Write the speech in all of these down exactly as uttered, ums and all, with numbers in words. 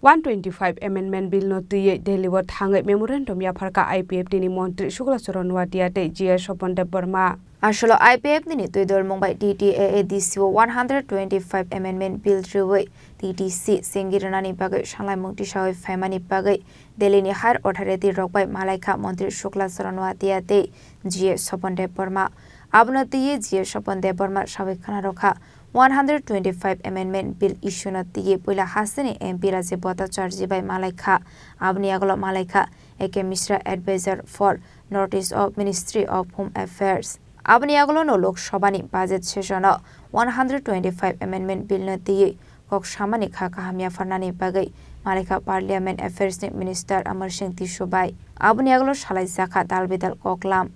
One twenty-five Amendment Bill no twiwi Delhi o thangwi memorandum yapharkha I P F T ni montri Shukla Charan Noatia tei G S Swapan Debbarma. Asolo I P F T ni twi dol mung bai T T A A D C o one hundred twenty-five Amendment Bill rwwi T T C sengwi rwnani bagwi sanlaimung tisawi phaimani bagwi Delhi ni higher authority rok bai malaikha montri Shukla Charan Noatia tei G S Swapan Debbarma. Abono twiwi G S Swapan Debbarma sawi khna rwkha. One hundred twenty-five Amendment Bill issue no twiwi puila hasteni M P Rajiv Bhattacharjee bai malaikha. Aboni yagulo malaikha A K Mishra, Advisor for North East of Ministry of Home Affairs. Aboni yagulo no Lok Sabha ni budget session o one hundred twenty-five Amendment Bill no twiwi kok samani kha kaham yapharnani bagwi malaikha Parliament Affairs ni Minister Amar Singh Tisso bai. Aboni yagulo salaijakha dal bidal koklam.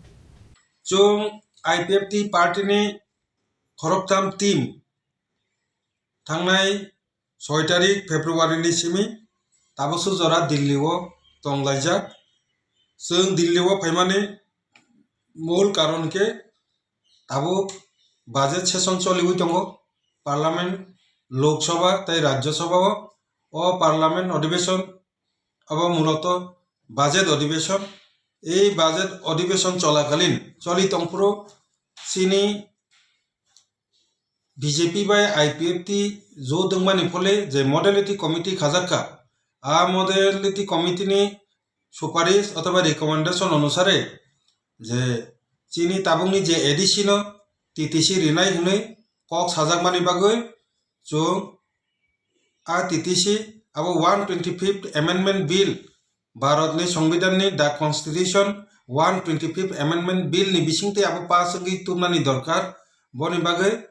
Chwng I P F T party ni khoroktham team thangnai soi tarik February ni simi tabukso jora Delhi o tonglaijak. Chwng Delhi o phaimani mul karon khe tabuk budget session choliwi tongo. Parliament, Lok Sabha tei Rajya Sabha o, o parliament odhibeshon abo muloto budget odhibeshon. Ei budget odhibeshon cholakalin choli tongphuru chini B J P bai I P F T jo dwngmani phole je modality committee khajakha, a modality committee ni suparish othoba recommendation onusare je chini tabukni je A D C no T T C rinai hwnwi kok sajakmani bagwi chwng a T T C abo one twenty-fifth Amendment Bill, Bharatni Songbidanni, the Constitution, one twenty-fifth Amendment Bill ni bisingtwi abo pass wngwi tubnani dorkar. Boni bagwi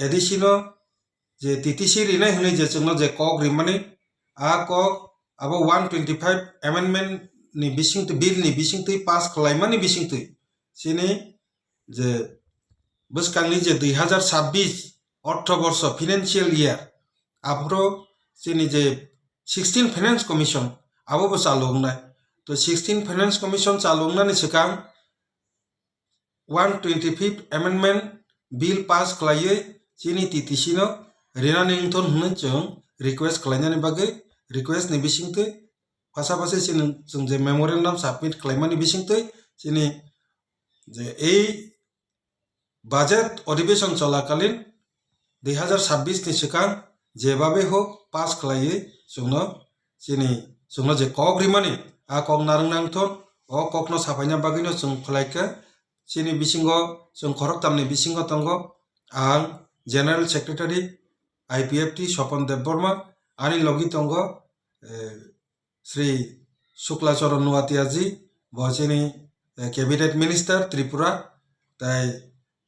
A D C no je T T C rinai hwnwi je chwngno je kok rimani, a kok abo one twenty-five Amendment ni bisingtwi, Bill ni bisingtwi pass khlaimani bisingtwi chini je bwskangni je dui hazar sabbish ortho borsho, financial year, aphuru chini je sixteen Finance Commission abo bo chalu wngnai. To sixteen Finance Commission chalu wngnani swkang one twenty-fifth Amendment Bill pass khlaiwi chini T T C no rinani wngthon hwnwi chwng request khlainani bagwi, request ni bisingtwi pasapasi chini chwng je memorandum submit khlaimani bisingtwi chini je ei budget odhibeshon cholakalin dui hazar sabbish ni swkang jebabe hok pass khlaiwi chwngno chini chwngno je kok rimani, a kok narwk nangthon, o kokno saphaina bagwino chwng khlaikha. Chini bisingo chwng khoroktamni bisingo tongo, ang General Secretary I P F T Swapan Debbarma, ani logi tongo, eh, Shri Shukla Charan Noatia ji, bo chini, eh, Cabinet Minister Tripura, tai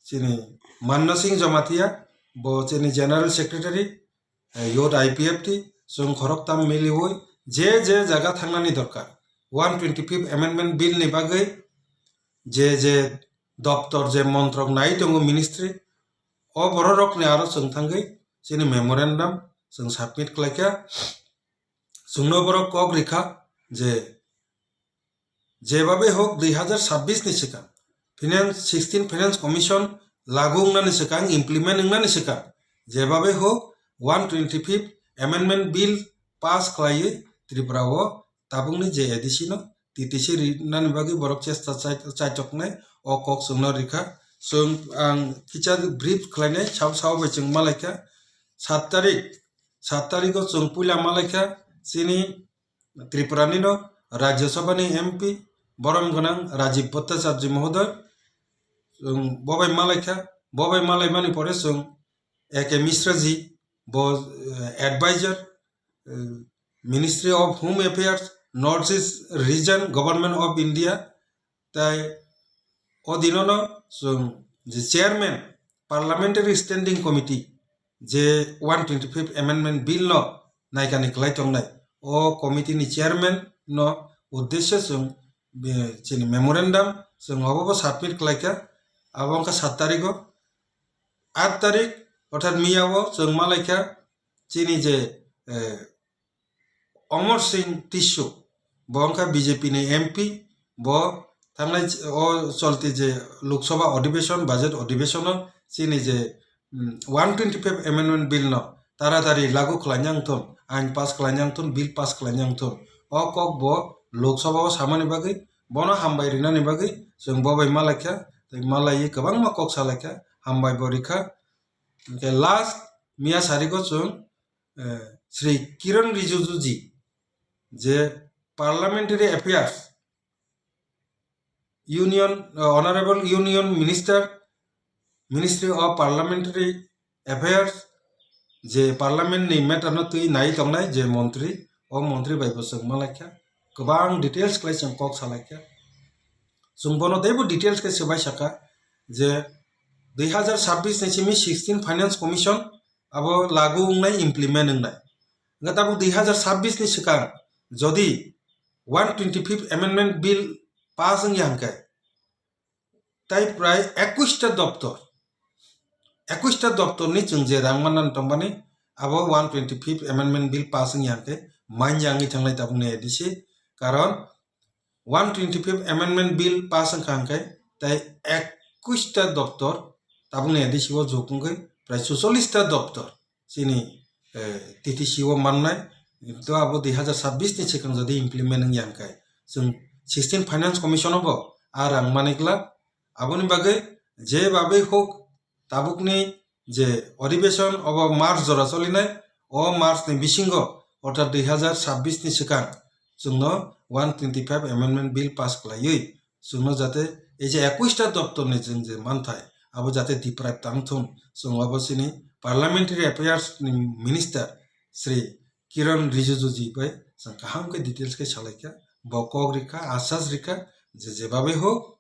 chini Manna Singh Jamatia, bo chini General Secretary, eh, Youth I P F T, chwng khoroktham miliwi je je jaga thangnani dorkar, one twenty-fifth Amendment Bill ni bagwi je je doptor, je montrok nai tongo, ministry, o bororokni aro chwng thangwi chini memorandum chwng submit khlaikha. Chwngno borok kok rikha je jebabe hok dui hazar sabbish ni swkang Finance, sixteen Finance Commission lagu wngnani swkang, implement wngnani swkang, jebabe hok one twenty-fifth Amendment Bill pass khlaiwi Tripura o tabukni je A D C no T T C rinani bagwi borok chesta chai-, chaitoknai, o kok chwngno rikha. Chwng ang kisa brief khlainai, sao sao bai chwng malaikha. Sat tarik, sat tariko chwng puila malaikha chini Tripura nino Rajya Sabha ni M P borom gwnang Rajiv Bhattacharjee Mohoday. Chwng bobai malaikha, bobai malaimani pore chwng A K Mishra ji, bo, eh, advisor, eh, Ministry of Home Affairs, North East Region, Government of India, tai o dinono chwng je chairman Parliamentary Standing Committee je one twenty-fifth Amendment Bill no naikani kwlai tongnai, o committee ni chairman no uddesyo chwng, eh, chini memorandum chwng obo bo submit khlaikha. Abo wngkha sat tariko, aat tarik, orthat miya o chwng malaikha chini je, eh, Amar Singh Tisso, bo wngkha B J P ni M P, bo thangnai ch-, o cholti je Lok Sabha Adhibeshon, budget adhibeshon o chini je, mm, one twenty-five Amendment Bill no taratari lagu khlaina wngthon, ain pass khlainai wngthun, bill pass khlainai wngthun. O kok bo Lok Sabha o samani bagwi, bono hambai rinani bagwi chwng bo bai malaikha, tei malaiwi kwbangma kok salaikha, hambai bo rikha. Hwnkhe last miya sarigo chwng, eh, Shri Kiran Rijiju ji je Parliamentary Affairs, Union, uh, Honorable Union Minister, Ministry of Parliamentary Affairs, je Parliament ni matter no twi nai tongnai je montri, o montri bai bo chwng malaikha, kwbang details khlai chwng kok salaikha. Chwng bono teibo details khe swbai saka je dui hazar sabbish ni simi sixteen Finance Commission abo lagu wngnai, implement wngnai. Hwnkhe tabuk dui hazar sabbish ni swkang jodi one twenty fifth Amendment Bill pass wngya hwnkhe, tai prai ekush ta doptor, ekush ta doptor ni chwng je rang manna tongmani, abo one twenty fifth Amendment Bill pass wngya hwnkhe manya wngwi thanglai tabukni A D C, karon one twenty fifth Amendment Bill pass wngkha hwnkhe tai ekush ta doptor tabukni A D C o jok wngkhe prai suchollish ta doptor chini, eh, T T C o mannai. To abo dui hazar sabbish ni swkang jodi implement wngya hwnkhe chwng sixteen Finance Commission o bo a rang manwi glak. Aboni bagwi je bagwi hok tabukni je adhibeshon obo March jora cholinai, o March ni bisingo orthat dui hazar sabbish ni swkang chwngno one twenty five Amendment Bill pass khlaiwi chwngno jate ei je ekush ta doptor ni chwng je manthai abo jate deprive tang thung, chwng obo chini Parliamentary Affairs ni Minister Shri Kiran Rijiju ji bai chwng kaham khe details khe salaikha, bo kok rikha, asas rikha je je bagwi hok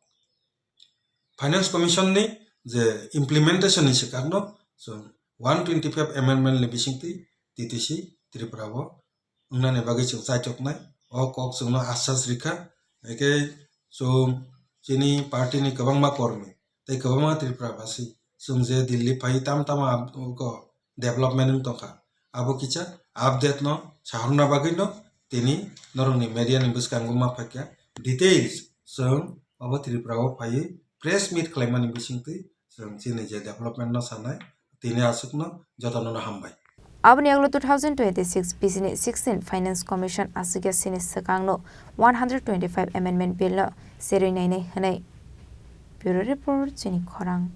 Finance Commission ni je implementation ni swkang no chwng one twenty five Amendment ni bisingtwi T T C Tripura o wngnani bagwi chwng chaichoknai. O kok chwngno asas rikha, haikhe chwng chini party ni kwbangma kormi tei kwbangma Tripura basi chwng je Delhi phai tam tamo ab-, ko development wng tongkha. Abo kisa update no sahorna bagwi no tini norokni media ni bwskango ma phaikha. Details chwng obo Tripura o phaiwi press meet khlaimani bisingtwi chwng chini je development no sanai, tini aswkno jotono no hambai. Aboni ulo two thousand twenty-six bisini sixteen Finance Commission aswkya sini swkangno one hundred twenty-five Amendment Bill no serwi nainai hwnwi. Bureau Report, Chini Khorang.